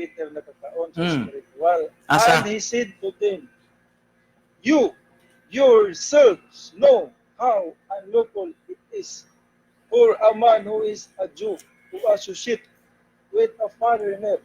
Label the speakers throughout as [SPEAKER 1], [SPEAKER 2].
[SPEAKER 1] Peter nakakaon sa spiritual.
[SPEAKER 2] Asa?
[SPEAKER 1] And he said to them, "You yourselves know how unlawful it is for a man who is a Jew to associate with a foreigner."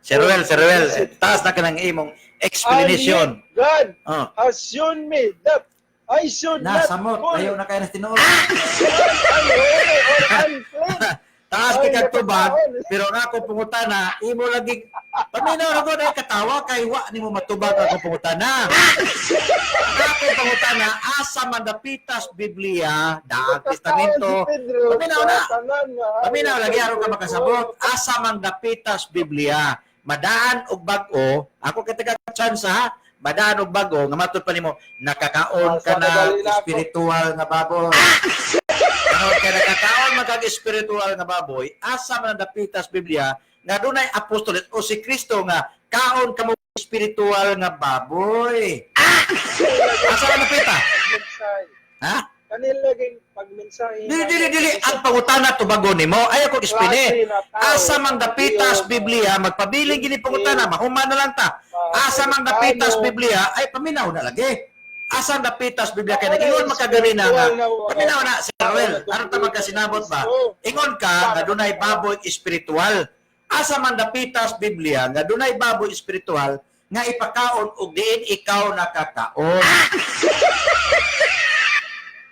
[SPEAKER 2] Sir Ruel, Sir Ruel, taas na ka ng imong explanation.
[SPEAKER 1] "And yet God has shown me that I should
[SPEAKER 2] Na,
[SPEAKER 1] not
[SPEAKER 2] samot.
[SPEAKER 1] call
[SPEAKER 2] Ayaw na kayo na tinuod.
[SPEAKER 1] unholy or unclean."
[SPEAKER 2] Taas kay
[SPEAKER 1] Ay,
[SPEAKER 2] kag tubag,
[SPEAKER 1] nakakaon.
[SPEAKER 2] Pero nga ako pangutana, imo lagi paminaw ra ko dahil katawa kay wa nimo matubag ako pangutana. Ang ako pangutana, asa man dapitas Biblia, Daang Testamento?
[SPEAKER 1] Si Pedro,
[SPEAKER 2] Paminaw na.
[SPEAKER 1] sa tanan nga
[SPEAKER 2] Paminaw lagi aron ka makasabot, asa man dapitas Biblia, madaan og bag-o, ako kay taga chance ha, madaan og bag-o nga matud pa nimo nakakaon ka
[SPEAKER 1] Ah,
[SPEAKER 2] na
[SPEAKER 1] sa madali na ako.
[SPEAKER 2] Espiritual nga baboy. Ano kay nakakaon man kag espiritual nga baboy, asa man ang dapitas Biblia nga dunay apostoles o si Kristo nga kaon kamo espiritual nga baboy? Asa man dapita?
[SPEAKER 1] Mensahe.
[SPEAKER 2] Ha?
[SPEAKER 1] Kanila laging pagmensahe.
[SPEAKER 2] Dili, dili, dili ang pangutana, tubagon nimo. Ayaw ko explain. Asa man dapitas Biblia, magpabiling gini pangutana, mahuman na lang ta. Asa man dapitas Biblia, ay paminaw na lagi. Asa ang dapitas Biblia kay nag-ingon makaganina nga paminaw na, Sir Ruel, aron ta magkasinabot ba? Ingon ka nga dunay baboy espiritual. Asa man dapitas Biblia nga dunay baboy espiritual nga ipakaon og diin ikaw nakakaon?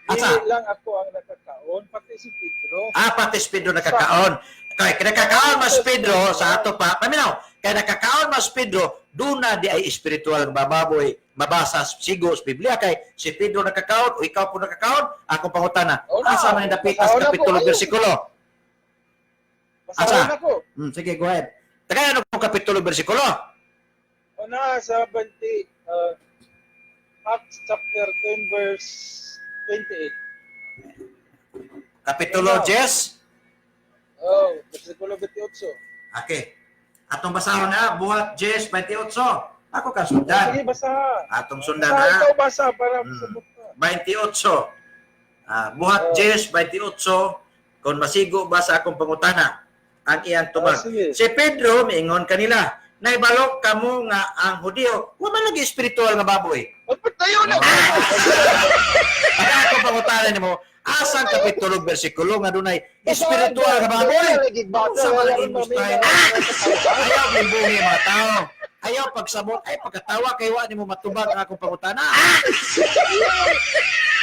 [SPEAKER 2] Asa?
[SPEAKER 1] Dili lang ako ang nakakaon, pati si Pedro.
[SPEAKER 2] Ah, pati si Pedro nakakaon. Kay nakakaon mas Pedro sa ato pa. Paminaw, kay nakakaon mas Pedro, duna di ay espiritual nga baboy mabasa sigo sa Biblia kay si Pedro nakakaon o ikaw po nakakaon, akong pangutana.
[SPEAKER 1] Oo na.
[SPEAKER 2] Asa man ang dapitas
[SPEAKER 1] Basahon ako,
[SPEAKER 2] kapitulo
[SPEAKER 1] ayaw.
[SPEAKER 2] bersikulo?
[SPEAKER 1] Basahon
[SPEAKER 2] Asa?
[SPEAKER 1] ako.
[SPEAKER 2] Sige, go ahead. Tagay ano po kapitulo bersikulo?
[SPEAKER 1] O na sa 20, Acts chapter 10 verse 28.
[SPEAKER 2] Kapitulo 10.
[SPEAKER 1] Oh, versikulo 28.
[SPEAKER 2] Okay. Atong basahon na Buhat 10 28. Ako ka sundan.
[SPEAKER 1] Sige, basa.
[SPEAKER 2] Atong sundan
[SPEAKER 1] Basa,
[SPEAKER 2] na.
[SPEAKER 1] ikaw basa para sabot ka.
[SPEAKER 2] 28. Ah, Buhat
[SPEAKER 1] Oh.
[SPEAKER 2] 10, 28, kung masigo ba sa akong pangutana, ang iyang tubag.
[SPEAKER 1] Ah, sige.
[SPEAKER 2] Si Pedro, miingon kanila, "Naibalok kamo nga ang Hudiyo, wa man lagi espiritual nga baboy."
[SPEAKER 1] Magpatayo na!
[SPEAKER 2] Ang akong pangutana nimo, asang kapitulo bersikulo nga dunay espiritual nga baboy? Unsa man ang imong style? Ayaw limbungi mga tao. Ayaw pagsabot, ay pagkatawa kay wa nimo matubag ang akong pangutana.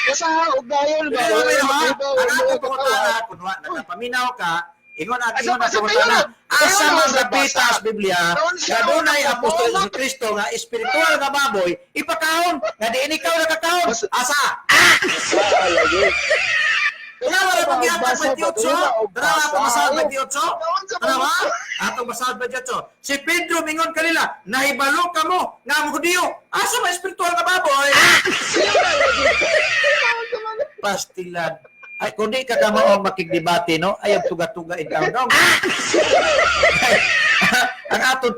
[SPEAKER 1] Basa, og dayon ba?
[SPEAKER 2] Pero pero ha, ang akong pangutana, kun wa nakapaminaw ka, ingon ang
[SPEAKER 1] Asa
[SPEAKER 2] ingon
[SPEAKER 1] pa
[SPEAKER 2] ang
[SPEAKER 1] sa
[SPEAKER 2] pangutana.
[SPEAKER 1] tayo?
[SPEAKER 2] Asa
[SPEAKER 1] Tayo
[SPEAKER 2] man
[SPEAKER 1] na,
[SPEAKER 2] dapitas Biblia nga dunay apostol sa Kristo nga espiritual nga baboy ipakaon nga diin ikaw nakakaon? Asa?
[SPEAKER 1] Basa, lagi.
[SPEAKER 2] Wala wala pang gihatag 28. Tara atong basahon 28. Tara ba? Atong basahon 28. Si Pedro mingon kanila, "Nahibalo kamo nga ang Hudiyo." Asa man espiritual nga baboy? Pastilan. Ay, kung di ka kamaong makigdebate, no? Ayaw tuga-tuga in taon, dong. Ang atong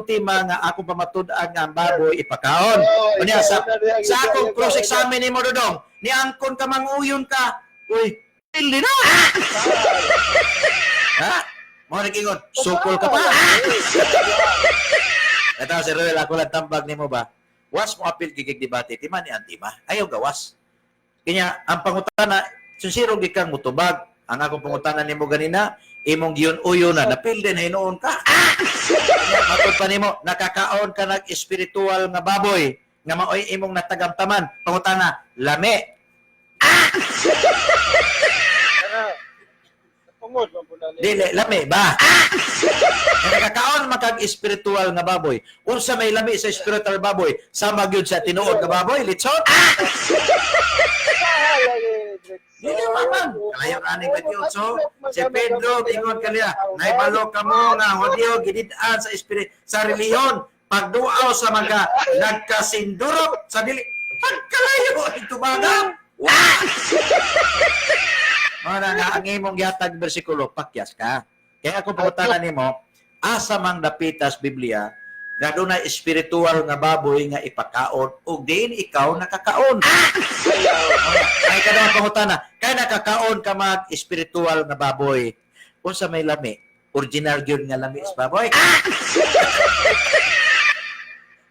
[SPEAKER 2] tema nga akong pamatud-an nga ang baboy ipakaon.
[SPEAKER 1] Oh,
[SPEAKER 2] Unya, sa akong
[SPEAKER 1] ikaw,
[SPEAKER 2] cross-examine nimo, Dodong, ni angkon ka manguyon ka. Uy, pili na! Ha? Mo nag-ingon, sukol ka pa. Ito, si Ruel, ako lang tambag nimo ba? Was mo apil gigig debate, tima ni antima. Ayaw gawas. Kanya, ang pangutana, sinsiro gikang mutubag. Ang akong pangutana nimo ganina, imong giyon uyo na, napilde na hinuon ka. Kanya, matod pa nimo, nakakaon ka nag espiritual nga baboy, nga maoy imong natagamtaman. Pangutana, lami.
[SPEAKER 1] Ana, natungod man po na niya.
[SPEAKER 2] Dili, lami ba? Nga nakakaon makag espiritual nga baboy. Unsa may lami sa espiritual baboy? Sama gyud sa tinuod nga baboy, litson.
[SPEAKER 1] Basa, lagi, Drexel.
[SPEAKER 2] Dili man man. Kalayo ani 28. Si Pedro ingon kanila, "Naibalo kamo nga Hudyo gidid-an sa espirit sa relihiyon pagduaw sa mga nagkasindurot sa dili." Pagkalayo ay tubaga. Wa! Mao na nga ang imong gihatag bersikulo, pakyas ka. Kaya ako pangutana nimo, asa mang dapitas Biblia nga dunay espiritual nga baboy nga ipakaon ug diin ikaw nakakaon? Ay kada pangutana, kay nakakaon ka mag espiritual nga baboy. Unsa may lami? Original gyud nga lami sa baboy.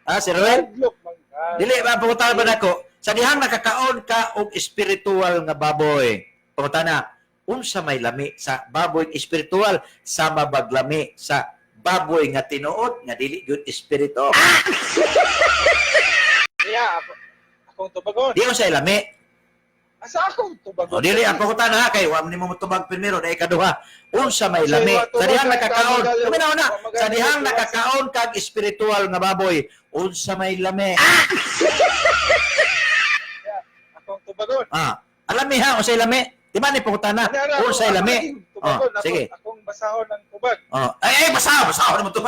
[SPEAKER 2] Ah, si Ruel?
[SPEAKER 1] Hadlok man ka.
[SPEAKER 2] Dili ba pangutana ba nako? Sa dihang nakakaon ka og espiritual nga baboy. Pangutana, unsa may lami sa baboy espiritual sama baglami sa baboy nga tinuod nga dili gyud espiritu?
[SPEAKER 1] Iya, ako, akong tubagon.
[SPEAKER 2] Di unsay lami.
[SPEAKER 1] Asa akong tubagon?
[SPEAKER 2] O dili ang pangutana ha kay wa man nimo motubag primero dai kaduha. Unsa may lami sa dihang nakakaon? Paminaw na. Sa dihang nakakaon kag espiritual nga baboy, unsa may lami?
[SPEAKER 1] Akong tubagon.
[SPEAKER 2] Ah, alami ha, unsay lami? Di ba ni pangutana?
[SPEAKER 1] Ano, ano,
[SPEAKER 2] Unsay
[SPEAKER 1] ako
[SPEAKER 2] lami?
[SPEAKER 1] laging tubagon.
[SPEAKER 2] Oh, sige.
[SPEAKER 1] Akong basahon ang tubag.
[SPEAKER 2] Oh, ay, ay, basa, basa naman to.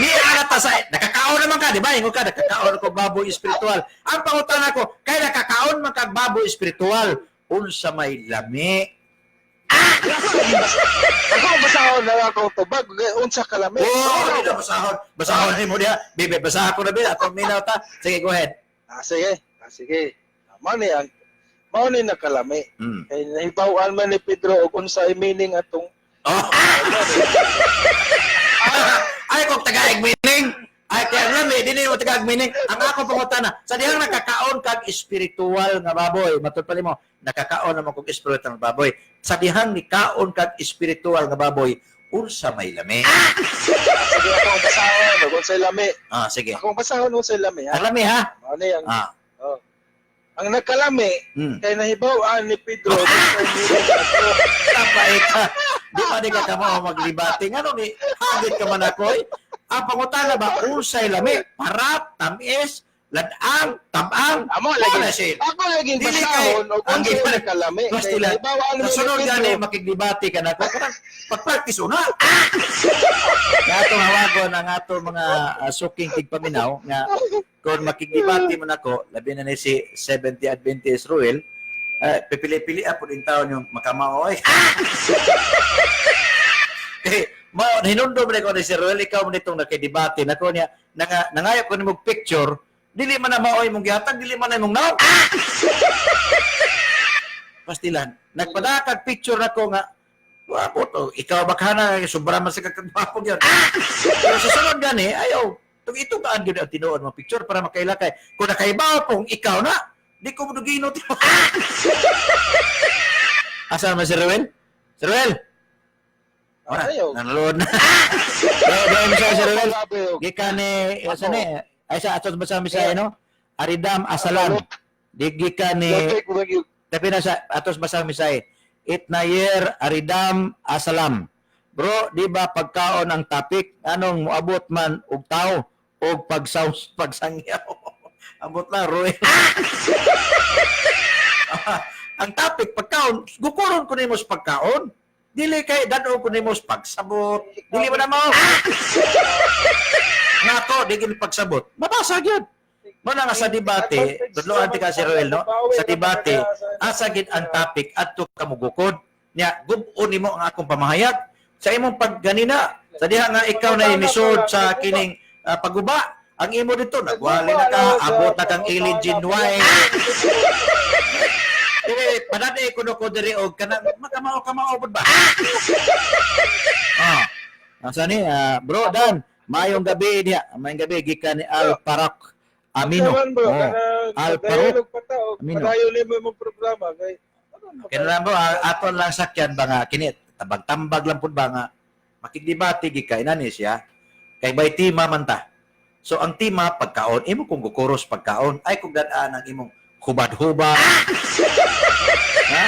[SPEAKER 2] Ni ana ta sa nakakaon naman ka, di ba? Ingon ka nakakaon ko baboy espiritual. Ang pangutana ko, kay nakakaon man kag baboy espiritual, unsa may lami?
[SPEAKER 1] Akong basahon na akong tubag. Unsa ka lami?
[SPEAKER 2] Oh, di na basahon. Basahon nimo diha. Bibi, basaha ko na bi. Atong minaw ta. Sige, go ahead.
[SPEAKER 1] Ah, sige. Ah, sige. Mao ni ang mao ni nakalami. Kay nahibaw-an man ni Pedro og unsay meaning atong
[SPEAKER 2] Oh. Ay, kung tagaig meaning. Ay, kaya lami, di mo tagaig meaning. Ang ako pangutana, sa dihang nakakaon kag espiritual nga baboy, matud pa nimo, nakakaon naman kog espiritual nga baboy. Sa dihang nikaon kag espiritual nga baboy, unsa may lami?
[SPEAKER 1] Sige, akong basahon og unsay lami.
[SPEAKER 2] Ah, sige.
[SPEAKER 1] Akong basahon unsay lami ha.
[SPEAKER 2] Ang lami ha.
[SPEAKER 1] Mao ni ang
[SPEAKER 2] Ah.
[SPEAKER 1] oh. Ang nakalami kay nahibaw-an ni Pedro og unsay meaning ato.
[SPEAKER 2] Tapay ka. Di pa di ka kamo maglibati. Ngano ni hagit ka man ako eh. Ang pangutana ba, unsay lami? Parat, tamis, ladang, tabang.
[SPEAKER 1] Amo
[SPEAKER 2] Wala
[SPEAKER 1] lagi.
[SPEAKER 2] siya.
[SPEAKER 1] Ako lagi
[SPEAKER 2] Dili
[SPEAKER 1] basahon og
[SPEAKER 2] ang
[SPEAKER 1] unsay
[SPEAKER 2] gipa-
[SPEAKER 1] nakalami. Kay
[SPEAKER 2] Basta lang.
[SPEAKER 1] nahibaw-an man ni
[SPEAKER 2] Kasunod
[SPEAKER 1] Pedro.
[SPEAKER 2] gani makiglibati ka na ko. Kanang pag-practice una. Nga atong hawagon ang ato mga suking tigpaminaw nga kung makiglibati mo nako, labi na ni si 70 Adventist Ruel, pipili-pili po din taon yung makamao oy. Kay mao hinundom ni ko ni si Ruel, ikaw man itong nakidebate nako niya nanga nangayo ko nimo picture, dili man na maoy mong gihatag, dili man na imong naw. Pastilan, nagpadakag picture nako nga wapo to, ikaw baka na sobra man sa kakagwapo gyud. Pero sa sunod gani, ayaw, tung itugaan gyud ang tinuod mga picture para makaila kay kung nakaibaw pong ikaw na, di ko mudugino ti. Asa man si Ruel? Si Ruel? Ora,
[SPEAKER 1] Ayaw.
[SPEAKER 2] nanonood na. Dahil mo siya si Ruel.
[SPEAKER 1] Grabe, og
[SPEAKER 2] Gikan ni sa ni ay sa atos ba sa Bisaya no? Aridam Asalan. Di gikan ni
[SPEAKER 1] Lopek, wag yung
[SPEAKER 2] tapi na sa atos ba sa Bisaya. Itnayer Aridam Asalam. Bro, di ba pagkaon ang topic anong moabot man og tao og pagsaws pagsangyaw? Abot lang, Roy. Ang topic pagkaon, gukuron ko nimo sa pagkaon. Dili kay dad-on ko nimo sa pagsabot. Dili ba na mo? Nga ako, di gini pagsabot. Mabasa gyud. Mo na nga sa debate, tudloan ti ka si Roel, no? Sa debate, asa gid ang topic adto ka mugukod. Nya gub-on nimo ang akong pamahayag sa imong pagganina. Sa diha nga ikaw na inisod sa kining pagguba, ang imo dito nagwali na ka, abot na kang ilin ginway. Dili padade kuno ko diri og kana makamao kamao pud ba? Ah. Asa ni bro Dan, maayong gabi niya. Maayong gabi gikan ni Al Parak Amino.
[SPEAKER 1] Sawan, bro,
[SPEAKER 2] Oh.
[SPEAKER 1] kanang
[SPEAKER 2] Al
[SPEAKER 1] padayon og pata, og
[SPEAKER 2] Amino.
[SPEAKER 1] padayon nimo imong programa kay ano man
[SPEAKER 2] Kaya lang bro, aton lang sakyan ba nga kini tambag-tambag lang pud ba nga makigdebate gid kay nani siya. Kay bay tima man ta. So ang tima pagkaon, imo kung gukuros pagkaon, ay kung dadaan ang imong hubad-hubad. Ha?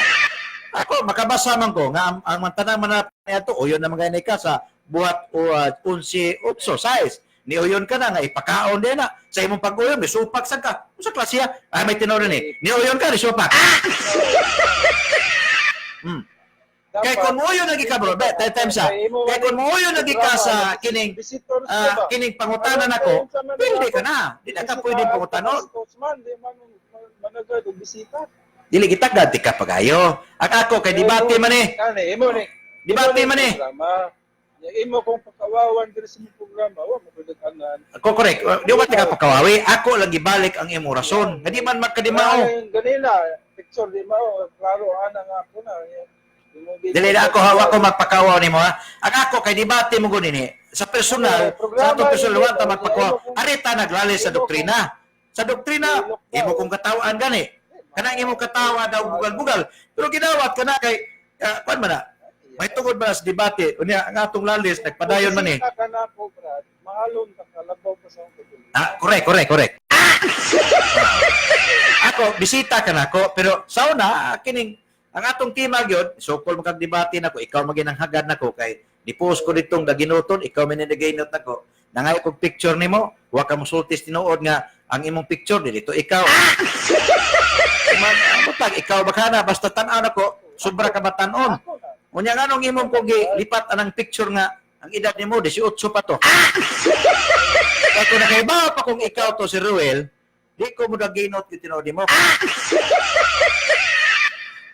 [SPEAKER 2] Ako makabasa man ko nga ang tanang man ato uyon na mga ka sa buhat o 11 8 size. Ni uyon ka na nga ipakaon din na sa imong pag-uyon may supak sad ka. Unsa klase ya? Ay may tinuod ni. Ni uyon ka ni supak. Kay kung muuyon lagi ka bro, be, time sa. Kay kung muuyon lagi ka sa kining
[SPEAKER 1] visitors ka ba?
[SPEAKER 2] kining pangutana nako, pwede ka na. Di na ka pwede pangutanon.
[SPEAKER 1] Man, di man managad og bisita.
[SPEAKER 2] Dili kita ganti ka pagayo. Ang ako kay debate man eh.
[SPEAKER 1] Kani imo ni.
[SPEAKER 2] Debate man eh.
[SPEAKER 1] Programa. Ya, imo kung pagkawawan diri sa imong programa, wa mo pwede anan.
[SPEAKER 2] Ko correct. Di ba ka pagkawawi? Ako lang gibalik ang imong rason. Nga di man magkadimao.
[SPEAKER 1] Ay, ganina, picture di mao, klaro ana nga ako na.
[SPEAKER 2] Dili na ako hawa ko magpakawaw nimo ha. Ang ako kay debate mo gud nini. Sa personal, sa atong personal wa ta magpakawaw. Arita naglali sa doktrina. Sa doktrina, imo kong katawaan gani. Kanang imo katawa daw bugal-bugal. Pero gidawat kana kay kuan man na. May tungod ba sa debate? Unya ang atong lalis nagpadayon man ni.
[SPEAKER 1] Kung bisita ka na ako, Brad, mahalon ka, kalabaw pa sa akong kagalingon.
[SPEAKER 2] Ah, correct, correct, correct. Ako, bisita ka nako, pero sa una, kining ang atong tema gyud, sukol man kag debate nako, ikaw magin ang hagad nako kay ni-post ko ditong daginuton, ikaw man nagainot nako. Nangayo kog picture nimo, wa ka mosulti sa tinuod nga ang imong picture dito ikaw. Man, butag ikaw ba kana basta tan-aw nako, sobra ka batan-on.
[SPEAKER 1] Ako na.
[SPEAKER 2] Unya nganong imong kog lipat anang picture nga ang edad nimo 18 pa to. Kaya kung nakaibaw pa kung ikaw to si Ruel, di ko mo daginot yung tinuod nimo.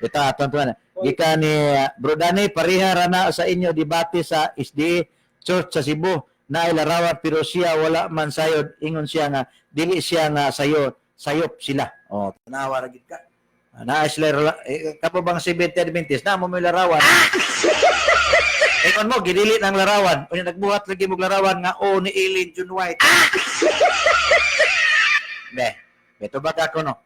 [SPEAKER 2] Ito, tuan-tuan. Gikan ni Bro Danny, pareha ra na sa inyo debate sa SDA Church sa Cebu na larawan pero siya wala man sayod, ingon siya nga dili siya nga sayo, sayop sila. Oh, tanawa ra gid ka. Ah, naa sila eh, kapo bang Seventh Adventist na mo may larawan. Ingon mo gidili ng larawan. Unya nagbuhat lagi mo larawan nga o ni Eileen June White. Be, beto ba ka kuno?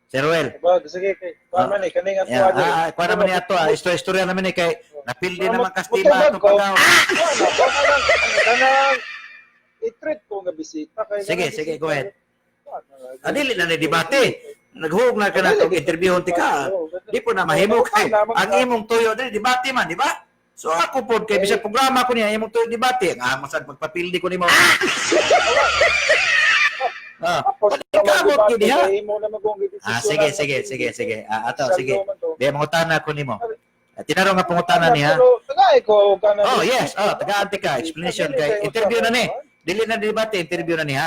[SPEAKER 2] Sir Ruel.
[SPEAKER 1] Ba, sige, kay, kuwan man eh, kaning ato,
[SPEAKER 2] Yeah,
[SPEAKER 1] ado.
[SPEAKER 2] kuha naman niya ato, istorya naman ni kay napildi naman kastima
[SPEAKER 1] Mutubag
[SPEAKER 2] atong
[SPEAKER 1] ko.
[SPEAKER 2] pagkaon.
[SPEAKER 1] Kuwan na, kuwan na lang, ano, kanang i-treat ko nga bisita. Kay
[SPEAKER 2] Sige,
[SPEAKER 1] kanang
[SPEAKER 2] sige,
[SPEAKER 1] bisita,
[SPEAKER 2] go ahead.
[SPEAKER 1] kuwan na lang.
[SPEAKER 2] Ah, dili na ni debate. Naghuog na ka na kung interviewon ti ka. Di po na mahimo kay ang imong tuyo dili debate man, di ba? So ako pod kay bisag programa ko niya imong tuyo debate, ang amo sad magpapildi ko nimo. Ah,
[SPEAKER 1] Tapos,
[SPEAKER 2] kamot gyud diha.
[SPEAKER 1] Imo na magong
[SPEAKER 2] Ah, sige, sige, sige, sige. Ah, ato, sige. Di mangutana ko nimo. Ah, tinarong nga pangutana niya.
[SPEAKER 1] Pero, tagay ko, kana.
[SPEAKER 2] Oh, yes. Oh, tagaan ka. Explanation kay interview na ni. Dili na debate, interview na niya.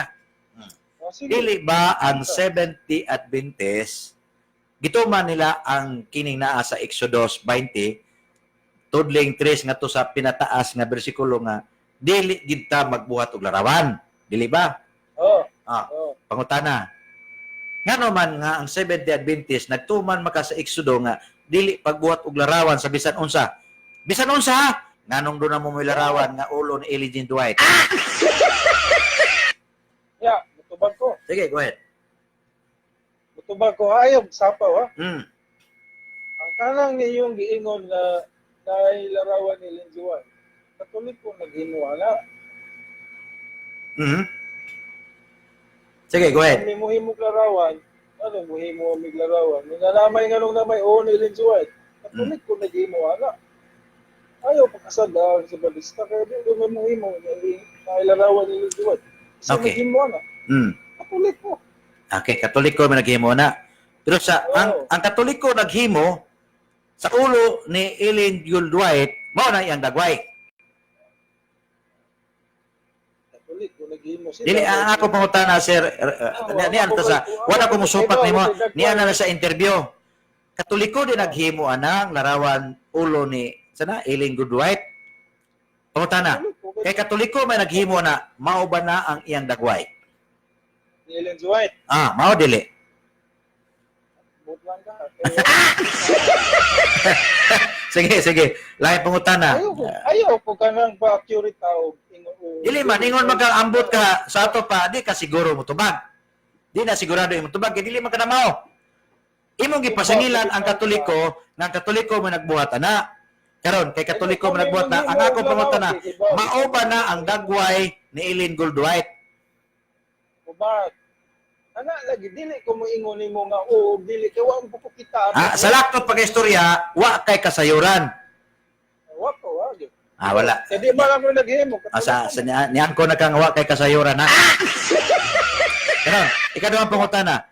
[SPEAKER 1] Oh, sige.
[SPEAKER 2] Dili ba ang 70 Adventist gituman nila ang kining naa sa Exodus 20 tudling 3 ngadto sa pinataas nga bersikulo nga dili gid ta magbuhat og larawan, dili ba?
[SPEAKER 1] Oh,
[SPEAKER 2] Ah,
[SPEAKER 1] oh.
[SPEAKER 2] pangutana, ngano man nga ang 70 Adventist nagtuman maka sa Exodo nga dili pagbuhat og larawan sa bisan unsa, bisan unsa ha? Nganong doon na mo may larawan nga ulo ni Elijah Dwight?
[SPEAKER 1] Yeah, mutubag ko.
[SPEAKER 2] Sige, go ahead.
[SPEAKER 1] Mutubag ko ayaw sapaw ha. Ang kanang niyong giingon na nailarawan ni Lindsay White. Katoliko naghimuha na.
[SPEAKER 2] Sige, go ahead.
[SPEAKER 1] May muhimog larawan, ano muhimo mig larawan. May nalamay nganong namay o ni Lindsay White. Katoliko naghimuha na. Ayaw pagkasadaan sa balista kaya di ko may muhimo na ilarawan ni Lindsay White. Sa naghimuha na. Katoliko.
[SPEAKER 2] Okay, Katoliko may naghimo na. Pero sa ang Katoliko naghimo sa ulo ni Ellen Dwight, mao na iyang dagway.
[SPEAKER 1] Katoliko naghimo sila.
[SPEAKER 2] Dili ang ako pangutana, sir, niyan ta sa wala ko musupak nimo, niya na sa interview. Katoliko din naghimo anang larawan ulo ni sana Ellen Goodwhite. Pangutana, kay Katoliko may naghimo na, mao ba na ang iyang dagway?
[SPEAKER 1] Ni Ellen White.
[SPEAKER 2] Ah, mao dili.
[SPEAKER 1] Bot lang ka.
[SPEAKER 2] Sige, sige. Lahi pangutana.
[SPEAKER 1] Ayaw ko, ayaw ko kanang pa-accurate tao.
[SPEAKER 2] Dili man ingon magkaambot ka sa ato pa, di ka siguro motubag. Di na sigurado imong tubag kay dili man ka na mao. Imong gipasingilan ang Katoliko nga ang Katoliko mo nagbuhat ana. Karon kay Katoliko mo nagbuhat na, ang ako pangutana, mao ba na ang dagway ni Eileen Goldwhite?
[SPEAKER 1] Ubat. Ana lagi dili ko moingon nimo nga oo dili kay wa mo ko kita.
[SPEAKER 2] Ah, sa lakto pag-istorya, wa kay kasayuran.
[SPEAKER 1] Wa ko wa gyud.
[SPEAKER 2] Ah, wala.
[SPEAKER 1] Kay di man ako naghimo.
[SPEAKER 2] Ah, sa niyan ko na kang wa kay kasayuran ha. Karon, ikaduhang pangutana.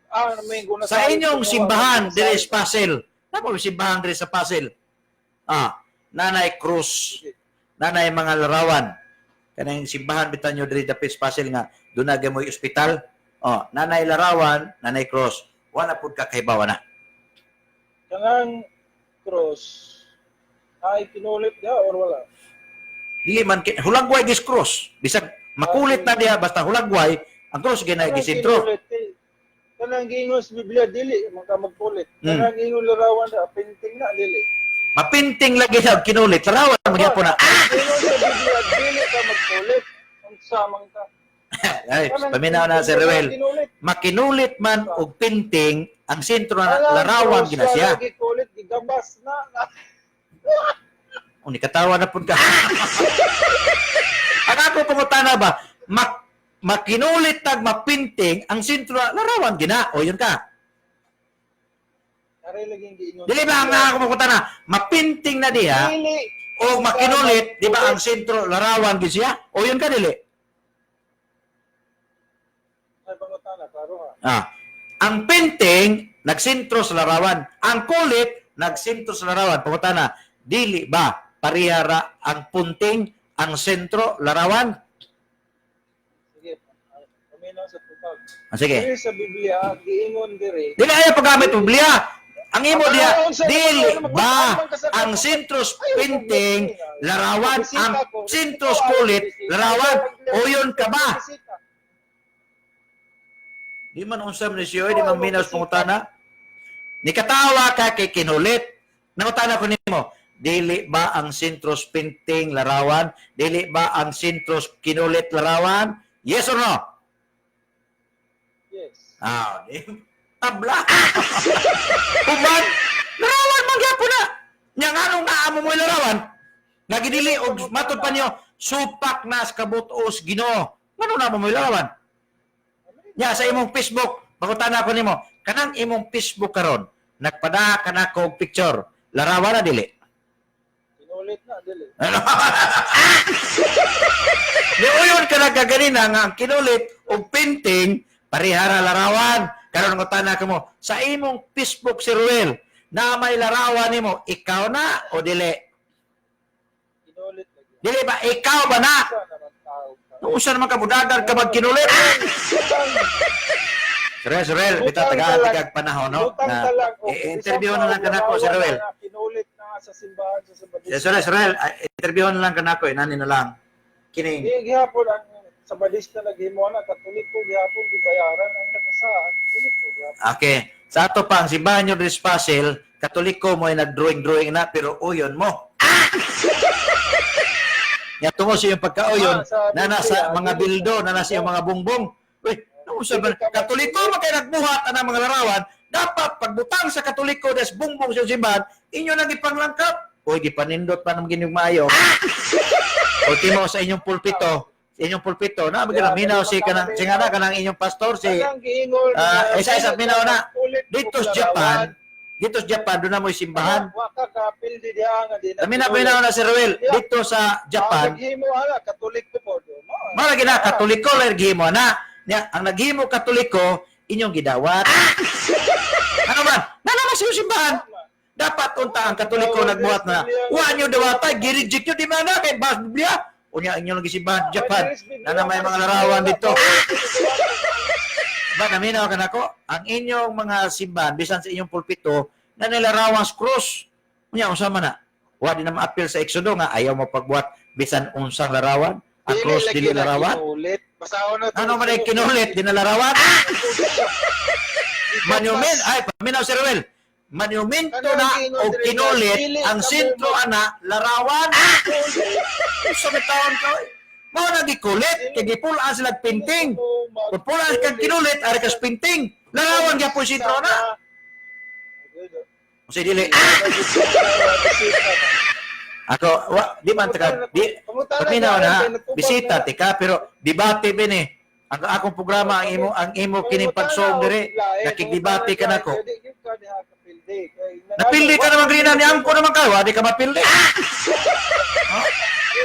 [SPEAKER 1] Ah, may guna
[SPEAKER 2] Sa inyong simbahan diri sa Pasil. Namo simbahan diri sa Pasil. Ah, Nanay Cruz. Nanay mga larawan. Kanang simbahan bitan nyo diri dapit sa Pasil nga dunay mo'y ospital. Oh, nanay larawan, nanay cross. Wala pud ka kahibaw na.
[SPEAKER 1] Kanang cross ay pinulit dia or wala?
[SPEAKER 2] Dili man hulagway gis cross. Bisag makulit na diha basta hulagway, ang cross ginay
[SPEAKER 1] Kanang
[SPEAKER 2] gisentro.
[SPEAKER 1] kinulit, eh, kanang giingon sa Biblia dili man ka magkulit. Kanang giingon larawan da painting na dili.
[SPEAKER 2] Mapinting lagi sa kinulit, larawan man gyapon na.
[SPEAKER 1] Ingon sa Biblia, dili ka magkulit. Unsa man ka.
[SPEAKER 2] Ay, paminaw na si Ruel. Makinulit man og pinting ang sentro na
[SPEAKER 1] Alam,
[SPEAKER 2] larawan
[SPEAKER 1] krus
[SPEAKER 2] gina siya.
[SPEAKER 1] Lagi kulit, gigabas na.
[SPEAKER 2] Uni katawa na pud ka. Ang ako pangutana ba, makinulit tag mapinting ang sentro na larawan gina. O yun ka.
[SPEAKER 1] Aray lagi giingon.
[SPEAKER 2] Dili ba ang ako pangutana, mapinting na diha
[SPEAKER 1] Dili.
[SPEAKER 2] o makinulit, di ba ang sentro larawan gid siya? O yun ka dili.
[SPEAKER 1] Ay, pangutana, klaro ha.
[SPEAKER 2] Ah. Ang painting nagsentro sa larawan. Ang kulit nagsentro sa larawan. Pangutana, dili ba parihara ang punting ang sentro larawan?
[SPEAKER 1] Sige, ay, paminaw sa tubag.
[SPEAKER 2] Ah, sige.
[SPEAKER 1] Dili sa Biblia, giingon diri.
[SPEAKER 2] Dili ay paggamit og Biblia. Ang imo diha, dili ba ang sentros painting larawan, ang sentros kulit larawan? O yun ka ba? Di man unsa man siya, di man minaw sa pangutana. Nikatawa ka kay kinulit. Nangutana ko nimo, dili ba ang sentros painting larawan? Dili ba ang sentros kinulit larawan? Yes or no?
[SPEAKER 1] Yes.
[SPEAKER 2] Ah, di. Tabla. Human, larawan man gyapon na. Nya nganong naamo mo larawan? Nga gidili og matud pa niyo, supak na sa kabutos Ginoo. Nganong naamo mo larawan? Nya sa imong Facebook, pangutana ko nimo, kanang imong Facebook karon, nagpada ka na og picture, larawan na dili?
[SPEAKER 1] Kinulit na, dili.
[SPEAKER 2] Ano? Niuyon ka na kaganina nga ang kinulit og painting parihara larawan. Karon ng utana ka mo sa imong Facebook, si Ruel, na may larawan nimo, ikaw na o dili?
[SPEAKER 1] Kinulit lagi.
[SPEAKER 2] Dili ba ikaw ba na?
[SPEAKER 1] Unsa naman tao ka?
[SPEAKER 2] Usa naman ka budagan ka magkinulit. Sir Ruel, bitaw tagaan tigag panahon no.
[SPEAKER 1] Butang
[SPEAKER 2] Na,
[SPEAKER 1] ka lang, o,
[SPEAKER 2] i-interview
[SPEAKER 1] bisan
[SPEAKER 2] na lang
[SPEAKER 1] pa,
[SPEAKER 2] kanako si
[SPEAKER 1] larawan
[SPEAKER 2] Ruel.
[SPEAKER 1] na Kinulit na nga sa simbahan sa Sabadista.
[SPEAKER 2] Sir Ruel, Sir Ruel, interview na lang kanako, inani na lang. Kining
[SPEAKER 1] Di gihapon ang Sabadista naghimo na Katoliko gihapon gibayaran ang nakasaan Katoliko gihapon.
[SPEAKER 2] Okay. Sa ato pa, ang simbahan nyo diri sa Pasil, Katoliko mo ay nag-drawing-drawing na, pero uyon mo. Nga tungo sa iyong pagkauyon,
[SPEAKER 1] Ah, sa
[SPEAKER 2] na nasa
[SPEAKER 1] Biblia,
[SPEAKER 2] mga
[SPEAKER 1] dili
[SPEAKER 2] bildo, na nasa iyong mga bungbong. Uy, nausa ba? Katoliko man kay nagbuhat ang mga larawan, dapat pagbutang sa Katoliko des bungbong sa iyong simbahan, inyo nang ipanglangkap. Uy, gipanindot pa ng ginyong maayo. Ultimo sa inyong pulpito, na magina minaw si kanang singana kanang inyong pastor si
[SPEAKER 1] Kanang giingon
[SPEAKER 2] Ah,
[SPEAKER 1] na
[SPEAKER 2] isa-isa, minaw na.
[SPEAKER 1] ulit
[SPEAKER 2] dito sa Japan, dito sa Japan, doon na mo'y simbahan.
[SPEAKER 1] Wa ka kapildi diha nga di
[SPEAKER 2] Kami na pinaw na si Ruel, dito sa Japan,
[SPEAKER 1] Naghimo ana Katoliko po do.
[SPEAKER 2] mara gina, Katoliko lang naghimo na. Nya, ang naghimo Katoliko, inyong gidawat. Ano man? Nana sa simbahan. Dapat unta ang Katoliko nagbuhat na. Wa nyo dawata, gireject nyo, di man na, kay bas Biblia. Unya, inyong lang simbahan Japan. Nana may mga larawan dito. Ba, naminaw ka nako, ang inyong mga simbahan, bisan sa inyong pulpito, na nilarawan sa krus. Unya, unsa man na? Wa di na maapil sa Exodo nga ayaw mo pagbuhat bisan unsang larawan. Ang krus dili larawan.
[SPEAKER 1] Kinulit. Basahon na to.
[SPEAKER 2] Ano man ay kinulit, di na larawan? Monument, ay, paminaw si Ruel. Monumento na o kinulit ang sentro ana larawan. Sa may taon ka, oy. Mao na gikulit, kay gipulaan sila pinting. Kung pulaan kang kinulit, ari kas pinting. Larawan gyapon sentro na. Kasi dili. Ako, wa, di man taka, di, paminaw na, bisita tika, pero debate bin eh. Ang akong programa, ang imo kining pagsoong diri, nakigdebate ka nako. Napildi ka naman grina ni angko naman kayo, di ka mapildi. Oh?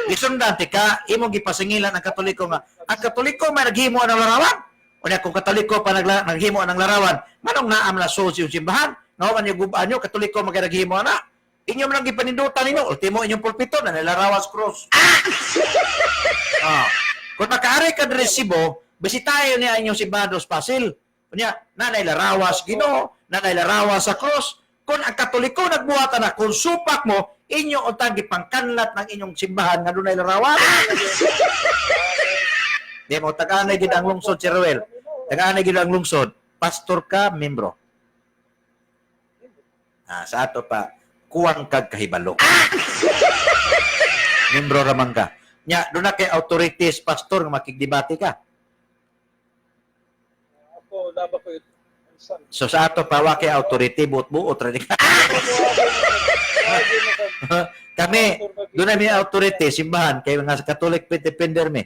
[SPEAKER 2] Gisundan tika, imo gipasingilan ang Katoliko nga. Ang Katoliko may naghimo ang larawan. Unya kung Katoliko pa naghimo ang larawan, manong naam na sosi yung simbahan, nga man yung gubaan nyo, Katoliko magay naghimo na. Inyo man lang gipanindutan ninyo, ultimo inyong pulpito na nilarawan sa cross. Ah. Kung makaari ka diri Cebu, bisitahin niya inyong simbahan dos Pasil. Unya, nanay larawas Ginoo, nanay larawas sa cross. Kung ang Katoliko nagbuhat na kung supak mo, inyo untang gipangkanlat ng inyong simbahan nga dunay larawan. Di mo tag-anay gid ang lungsod si Ruel. Tag-anay gid ang lungsod. Pastor ka, membro. Ah, sa ato pa. Kuwang kag kahibalo. Membro ra man ka. Nya, doon na kay authorities, pastor, nga makigdebate ka.
[SPEAKER 1] Ako, naba ko ito. Unsan?
[SPEAKER 2] So sa ato pa, wa kay authority, buot-buot ra ni ka. Kami, doon na may authority, simbahan, kay mga Catholic faith defender mi.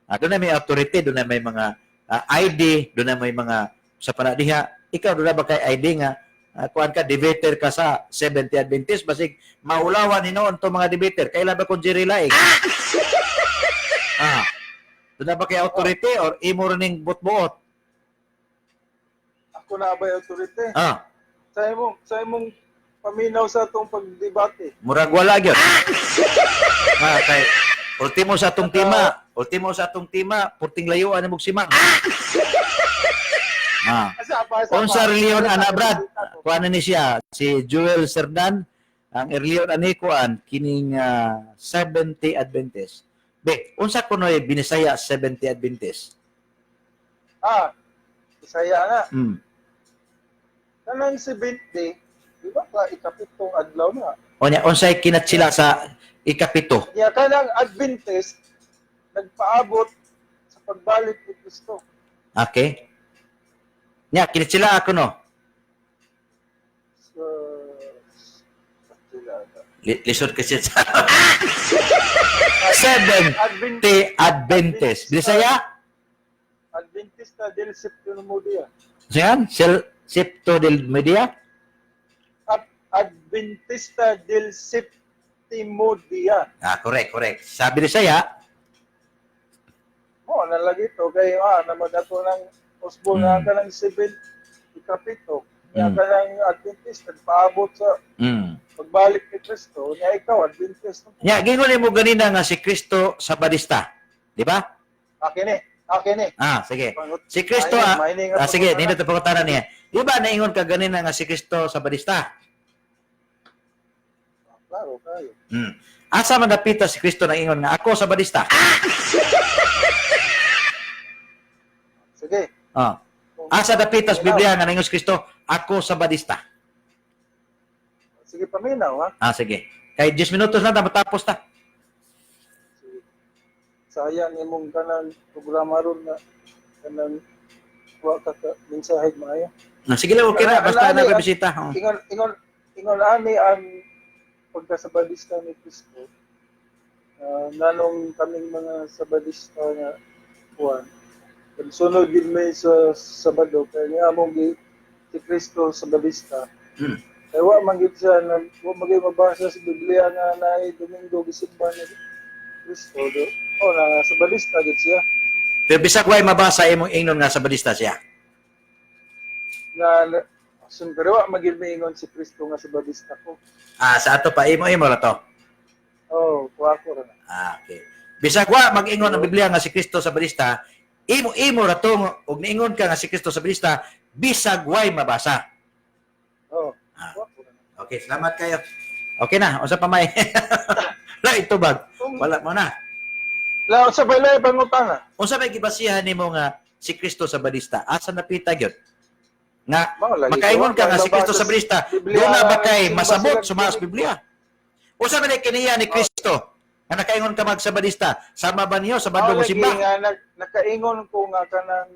[SPEAKER 2] Doon na may authority, doon na may mga ID, doon na may mga sa panadiha. Ikaw, doon na ba kay ID nga, kuan ka, debater ka sa 70 Adventist, basig maulawan ni noon to mga debater. Kailan ba kung Jerry Laing? Doon na ba kay authority or imo rin ning buot-buot?
[SPEAKER 1] Ako na ba yung authority? Sa imong paminaw sa atong pagdebate.
[SPEAKER 2] Murag wala gyud. Kay ultimo sa atong tema, purting layuan ni simang.
[SPEAKER 1] Asa pa, asa pa.
[SPEAKER 2] Unsa reliyon ana, Brad? Kuan ni siya si Joel Serdan ang reliyon ani kuan kining 70 Adventist. Be, unsa kunoy Binisaya 70 Adventist?
[SPEAKER 1] Bisaya na. Kanang 70, di ba ka ikapitong adlaw na?
[SPEAKER 2] Onya unsay kinat sila sa ikapito?
[SPEAKER 1] Kaya kanang Adventist nagpaabot sa pagbalik ni Kristo.
[SPEAKER 2] Okay. Nya kinat sila ako no.
[SPEAKER 1] So, sila na.
[SPEAKER 2] Lisod kasi sa 70
[SPEAKER 1] Adventist,
[SPEAKER 2] Adventist. Bisaya?
[SPEAKER 1] Adventista del Septimo Dia.
[SPEAKER 2] Siyan? Sel Septo del Media?
[SPEAKER 1] Adventista del Septimo Dia.
[SPEAKER 2] Correct, correct. Sabi ni Saya,
[SPEAKER 1] Oh, nalagi to kay naman ato ng usbo na ka ng 7 ikapito. Nga ka ng Adventist nagpaabot sa pagbalik ni Kristo. Nga ikaw Adventist.
[SPEAKER 2] Nya, gingon mo ganina nga si Kristo Sabadista. Di ba?
[SPEAKER 1] Akin eh. Akin eh.
[SPEAKER 2] Sige. Si Kristo,
[SPEAKER 1] Maini nga
[SPEAKER 2] sige,
[SPEAKER 1] pangutana.
[SPEAKER 2] nindot ang pangutana niya. Di ba naingon ka ganina nga si Kristo Sabadista?
[SPEAKER 1] Klaro kayo.
[SPEAKER 2] Asa man dapita si Kristo naingon nga ako Sabadista?
[SPEAKER 1] Sige.
[SPEAKER 2] Asa dapita sa Biblia nga naingon si Kristo ako Sabadista?
[SPEAKER 1] Sige, paminaw ha.
[SPEAKER 2] Sige. Kay 10 minutos lang ta matapos ta.
[SPEAKER 1] Sige. Sayang imong kanang programa ron na kanang wa ka ka mensahe maayo.
[SPEAKER 2] Sige lang, okay ra basta
[SPEAKER 1] Ala,
[SPEAKER 2] na
[SPEAKER 1] ala,
[SPEAKER 2] bisita. Oh.
[SPEAKER 1] Ingon ani ang pagkasabadista ni Kristo. Nganong kaming mga sabadista nga kuan. Sunod gid may sa Sabado kay nga among gi si Kristo sabadista. Kay wa man gid siya na wa man gid mabasa sa Biblia nga naay Domingo gisimba ni Kristo do. O na sabadista gid siya.
[SPEAKER 2] Pero bisag way mabasa imong ingnon nga Sabadista siya.
[SPEAKER 1] Nga sun pero wa man gid maingon si Kristo nga sabadista ko.
[SPEAKER 2] Sa ato pa imo imo ra to.
[SPEAKER 1] Oh, kuha ko ra na.
[SPEAKER 2] Okay. Bisag wa mag-ingon ang Biblia nga si Kristo Sabadista, imo imo ra to og niingon ka nga si Kristo Sabadista, bisag way mabasa.
[SPEAKER 1] Oh, kuha ko ra na.
[SPEAKER 2] Okay, salamat kayo. Okay na, unsa pa may? La itubag. Wala mo na.
[SPEAKER 1] La sa balay pangutana.
[SPEAKER 2] Unsa may gibasihan nimo nga si Kristo Sabadista? Asa napita gyud? Nga
[SPEAKER 1] Mao lagi
[SPEAKER 2] makaingon ka
[SPEAKER 1] ko,
[SPEAKER 2] nga si Kristo
[SPEAKER 1] mabasa
[SPEAKER 2] Sabadista,
[SPEAKER 1] Biblia
[SPEAKER 2] doon na ba kay
[SPEAKER 1] nga
[SPEAKER 2] masabot
[SPEAKER 1] simba sila
[SPEAKER 2] sumaas Biblia? Unsa man kiniya ni Kristo? Nga nakaingon ka magsabadista, sama ba niyo sa
[SPEAKER 1] Mao
[SPEAKER 2] bandong
[SPEAKER 1] lagi
[SPEAKER 2] simba?
[SPEAKER 1] nga nakaingon ko nga kanang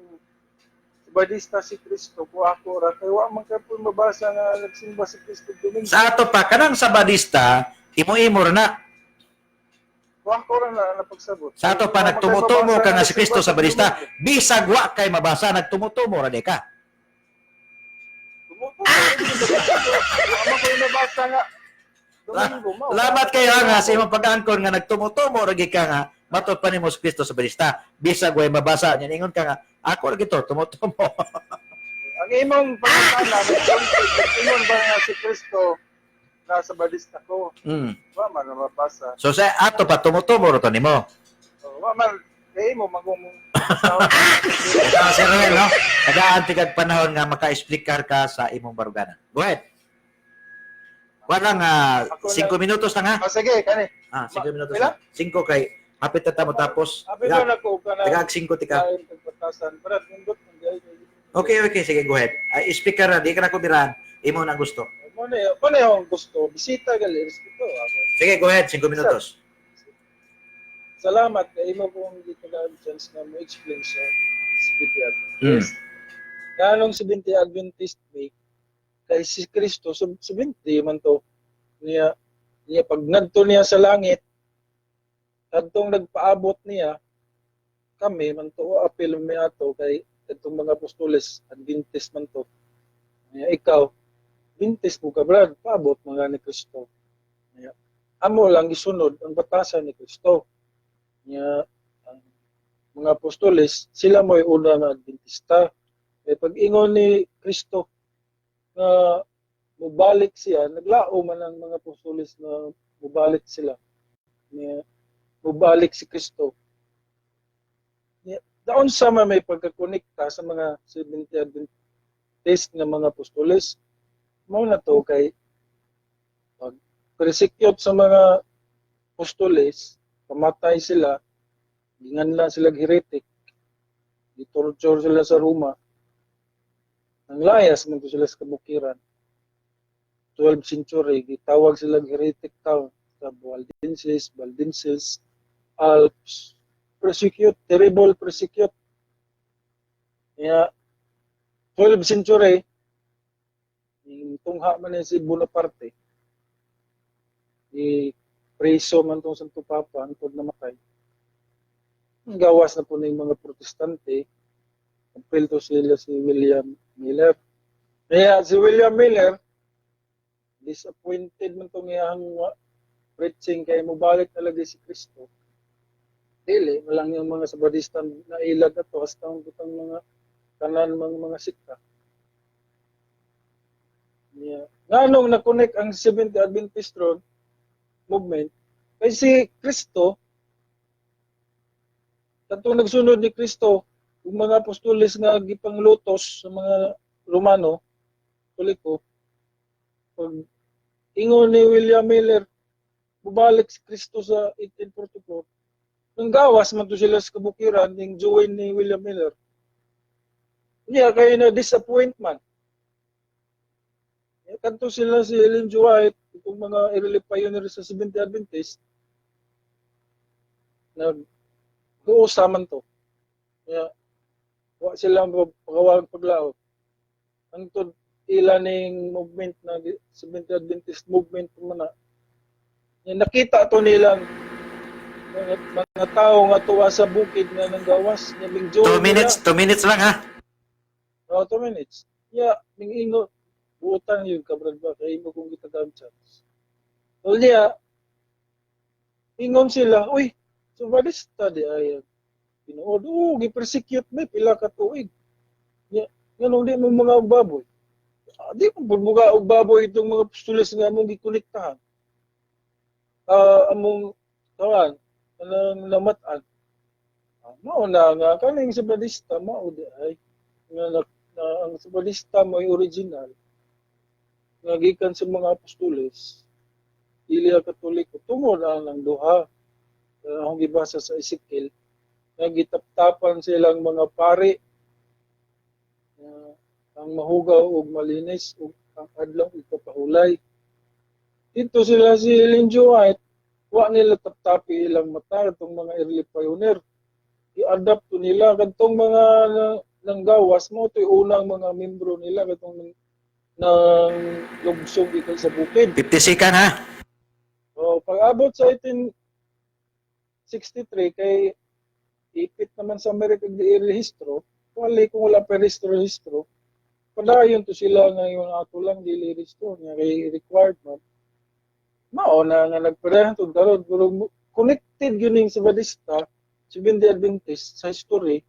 [SPEAKER 1] Sabadista si Kristo ko ako ra kay wa man kay po mabasa nga nagsimba si Kristo Domingo.
[SPEAKER 2] Sa ato pa kanang sabadista, imo-imo ra na.
[SPEAKER 1] Wa ko ra na napagsabot.
[SPEAKER 2] Sa ato pa
[SPEAKER 1] Wa man kay
[SPEAKER 2] nagtumutumo
[SPEAKER 1] mabasa
[SPEAKER 2] ka nga si Kristo
[SPEAKER 1] nagsimba
[SPEAKER 2] sabadista,
[SPEAKER 1] Domingo.
[SPEAKER 2] bisag wa kay mabasa nagtumutumo ra di ka.
[SPEAKER 1] Tumutumo ra gyud Domingo. Wa man kay mabasa nga Domingo mao.
[SPEAKER 2] Lamat kayo nga sa imong pag-angkon nga nagtumutumo ra gyud ka nga matod pa nimo si Kristo sabadista, bisag way mabasa nya ningon ka nga ako ra gito tumutumo.
[SPEAKER 1] Ang imong pangutana, ingon ba nga si Kristo na sabadista ko? Wa man na mabasa.
[SPEAKER 2] So sa ato pa tumutumo ra to nimo.
[SPEAKER 1] Oh, wa man kay mo magong
[SPEAKER 2] Ito si Ruel, no? Tagaan kag panahon nga maka-explicar ka sa imong barugana. Go ahead. Wala nga
[SPEAKER 1] Ako
[SPEAKER 2] 5 minutos lang ha.
[SPEAKER 1] Ah, sige, kani.
[SPEAKER 2] 5 minutos.
[SPEAKER 1] Pila?
[SPEAKER 2] Lang. 5 kay hapit na ta mo tapos.
[SPEAKER 1] Abi na ko kana.
[SPEAKER 2] Tagaag 5 tika.
[SPEAKER 1] Kain pagpatasan. Brad, nindot man diay.
[SPEAKER 2] Okay, sige, go ahead. Ay, speaker na, di ka na kubirahan. Imo na gusto.
[SPEAKER 1] Mo Mo na yung gusto bisita gali respeto ako.
[SPEAKER 2] Sige, go ahead, 5 minutos.
[SPEAKER 1] Salamat kay imo pong gitagaan chance na mo explain sa Seventh Adventist. Nganong Seventh Adventist may kay si Kristo 70 man to niya niya pag ngadto niya sa langit, kadtong nagpaabot niya kami man to, apil mi ato kay kadtong mga apostoles Adventist man to niya. Ikaw Adventist mo ka, brad, paabot mga ni Kristo niya, amo lang gisunod ang batasan ni Kristo niya. Ang mga apostoles sila mo'y una nga Adventista. Kay pag ingon ni Kristo nga mubalik siya, naglao man ang mga apostoles na mubalik sila niya, mubalik si Kristo niya. Daon sa may pagkakonekta sa mga Seventh Adventist nga mga apostoles mao na to kay pag persecute sa mga apostoles, pamatay sila, ginganla sila heretic, gitorture sila sa Roma, ang layas man to sila sa kabukiran. 12th century, gitawag sila heretic town sa Waldenses, Valdenses, Alps, persecute, terrible persecute. Kaya 12th century, yung tungha man ni si Bonaparte, i preso man tong Santo Papa, hangtod namatay. Ang gawas na po ng mga Protestante, apil to sila si William Miller. Kaya si William Miller, disappointed man tong iyang preaching kay mobalik talaga si Kristo. Dili, walang yung mga Sabadista na ilag ato hasta ang butang mga tanan mga sikta. Yeah. Nganong na-connect ang Seventh Adventist ron movement kay si Kristo, katong nagsunod ni Kristo ug mga apostoles nga gipanglutos sa mga Romano, Katoliko, pag ingon ni William Miller bubalik si Kristo sa 1844, nang gawas man to sila sa kabukiran ning join ni William Miller niya kay na disappointment. Kadto sila si Ellen G. White, itong mga early pioneer sa Seventh Adventist, nag huusa man to. Kaya, wa sila pagawag paglaot. Hangtod ila ning movement na Seventh Adventist movement pa man na. Ya, nakita to nilang mga tao nga tuwa sa bukid nga nanggawas nga ming join
[SPEAKER 2] 2 minutes, 2 minutes lang ha.
[SPEAKER 1] Oh, 2 minutes. Yeah, ming ingo buutan yun ka, brad, ba kay imo kung gitagaan chance. So niya ingon sila, "Uy, so balista di ay tinuod, oh, gi-persecute may pila ka tuig. Nya, nganong di mo mga og baboy?" "Ah, di mo muga og baboy itong mga apostoles nga among gikolektahan. Ah, among tawan, anang namat-an." Ah, mao na nga kaning sa balista mao di ay nga na ang Sabadista mo ay original nga gikan sa mga apostoles, dili ang Katoliko, tungod ang ang duha akong gibasa sa Ezekiel nga gitaptapan silang mga pari nga ang mahugaw og malinis ug ang adlaw ipapahulay. Dito sila si Ellen G. White, wa nila taptapi ilang mata itong mga early pioneer. I-adapt to nila kadtong mga nanggawas mo to'y unang mga membro nila katong nang lugsong gikan sa bukid.
[SPEAKER 2] 50 second ha.
[SPEAKER 1] So, pag-abot sa 1863 kay ipit naman sa Amerika di rehistro, wali kung wala pa rehistro rehistro, padayon to sila ngayon ato lang dili rehistro nga kay required man. Mao na nga nagparehan to karon, pero connected gyud ning Sabadista, Seventh Adventist sa history.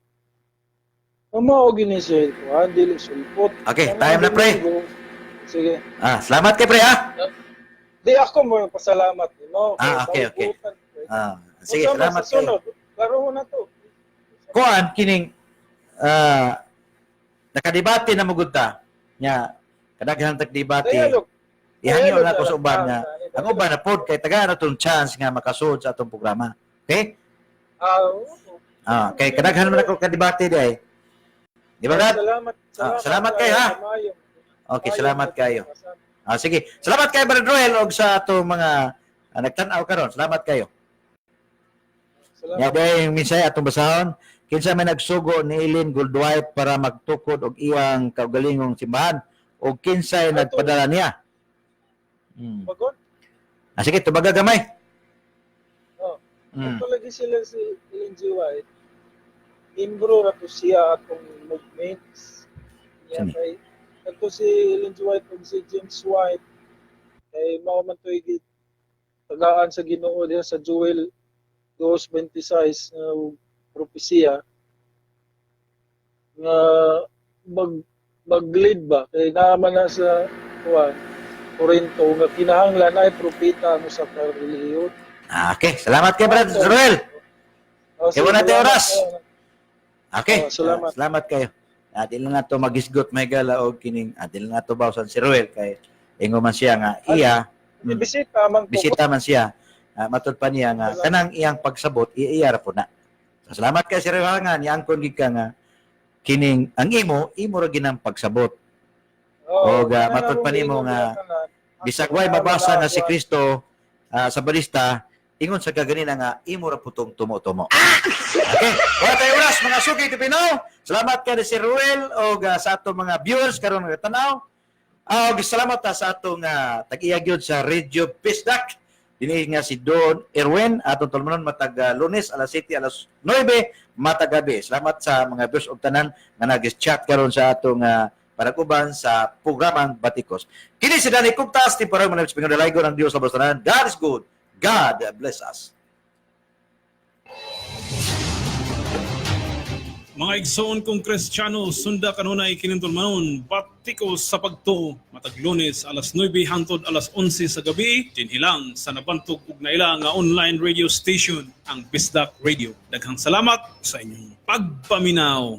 [SPEAKER 1] Nga mao gyud ni siya kuan dili sulpot.
[SPEAKER 2] Okay, time na, pre.
[SPEAKER 1] Sige.
[SPEAKER 2] Ah, salamat kay pre ha.
[SPEAKER 1] Di ako mo yung pasalamat nimo.
[SPEAKER 2] Ah, okay. Ah, sige,
[SPEAKER 1] Unsa man
[SPEAKER 2] salamat
[SPEAKER 1] sa
[SPEAKER 2] kayo.
[SPEAKER 1] sunod? Laro na to.
[SPEAKER 2] Kuan kining nakadebate na mo gud ta. Nya kadaghan tag debate.
[SPEAKER 1] Dialog.
[SPEAKER 2] Ihangyo
[SPEAKER 1] Dialog
[SPEAKER 2] na ko sa uban
[SPEAKER 1] lang.
[SPEAKER 2] nga ang uban na pod kay tagaan na tong chance nga makasud sa atong programa. Okay?
[SPEAKER 1] Ah, oo.
[SPEAKER 2] Ah, kay kadaghan man ako kadebate di ay. Di ba, Brad?
[SPEAKER 1] Salamat.
[SPEAKER 2] Ah, salamat kayo, ha?
[SPEAKER 1] Mayo.
[SPEAKER 2] Okay, salamat kayo.
[SPEAKER 1] Salamat.
[SPEAKER 2] Ah, sige. Salamat kay Brad Roel og sa atong mga nagtan-aw karon. Salamat kayo.
[SPEAKER 1] Salamat.
[SPEAKER 2] Ya day mensahe atong basahon. Kinsa may nagsugo ni Ellen Goldwhite para magtukod og iyang kaugalingong simbahan o kinsay
[SPEAKER 1] Ato.
[SPEAKER 2] nagpadala niya?
[SPEAKER 1] Bagon.
[SPEAKER 2] Ah, sige, tubaga gamay.
[SPEAKER 1] Oh. Ato lagi sila si Ellen G. White. Membro ra to siya atong movements. Niya
[SPEAKER 2] Sini.
[SPEAKER 1] kay ato si Ellen G. White ug si James White kay mao man to'y tagaan sa Ginoo diha sa Joel 2:26 nga propesiya nga mag-lead ba kay naa man na sa kuan Korinto nga kinahanglan ay propeta ang usa ka relihiyon.
[SPEAKER 2] Ah, okay, salamat kay Brad Roel.
[SPEAKER 1] Oh,
[SPEAKER 2] Kay wala tayo
[SPEAKER 1] salamat
[SPEAKER 2] oras.
[SPEAKER 1] kayo.
[SPEAKER 2] Okay.
[SPEAKER 1] Oh, salamat.
[SPEAKER 2] Ah, salamat kayo. Dili lang nato magisgot may gala og kining dili lang nato bawsan si Roel kay ingo man siya nga iya
[SPEAKER 1] Bisita man ko.
[SPEAKER 2] Bisita man siya. Ah, matud pa niya nga
[SPEAKER 1] Salamat.
[SPEAKER 2] kanang iyang pagsabot iya ra po na. So, salamat kay Sir Roel nga niangkon gid ka nga kining ang imo imo ra ginang pagsabot.
[SPEAKER 1] Oo,
[SPEAKER 2] Og,
[SPEAKER 1] kanang
[SPEAKER 2] matud pa
[SPEAKER 1] akong
[SPEAKER 2] nimo
[SPEAKER 1] giingon
[SPEAKER 2] nga
[SPEAKER 1] diha kanan.
[SPEAKER 2] bisag
[SPEAKER 1] Ako
[SPEAKER 2] way
[SPEAKER 1] na
[SPEAKER 2] mabasa nga si
[SPEAKER 1] wala.
[SPEAKER 2] Kristo sa balista ingon sa kaganina nga imo ra putong tumo-tumo. Okay, wala tayo oras mga suki Pinoy. Salamat kay si Ruel og sa atong mga viewers karon nga tanaw. Og salamat ta sa atong tag-iya gyud sa Radio Bisdak. Dinhi nga si Don Erwin atong tulumanon matag Lunes alas 7, alas 9 matag gabi. Salamat sa mga viewers og tanan nga nag-chat karon sa atong paraguban sa programang Batikos. Kini si Danny Kuptas, temporary manamit sa Panginoon Dalaygon ang Diyos labas tanan. God is good. God bless us.
[SPEAKER 3] Mga igsoon kong Kristiyano, sunda kanunay kinintulmanon, batiko sa pagtuo. Matag Lunes alas 9 hangtod alas 11 sa gabi, dinhilang sa nabantog ug naila nga online radio station, ang Bisdak Radio. Daghang salamat sa inyong pagpaminaw.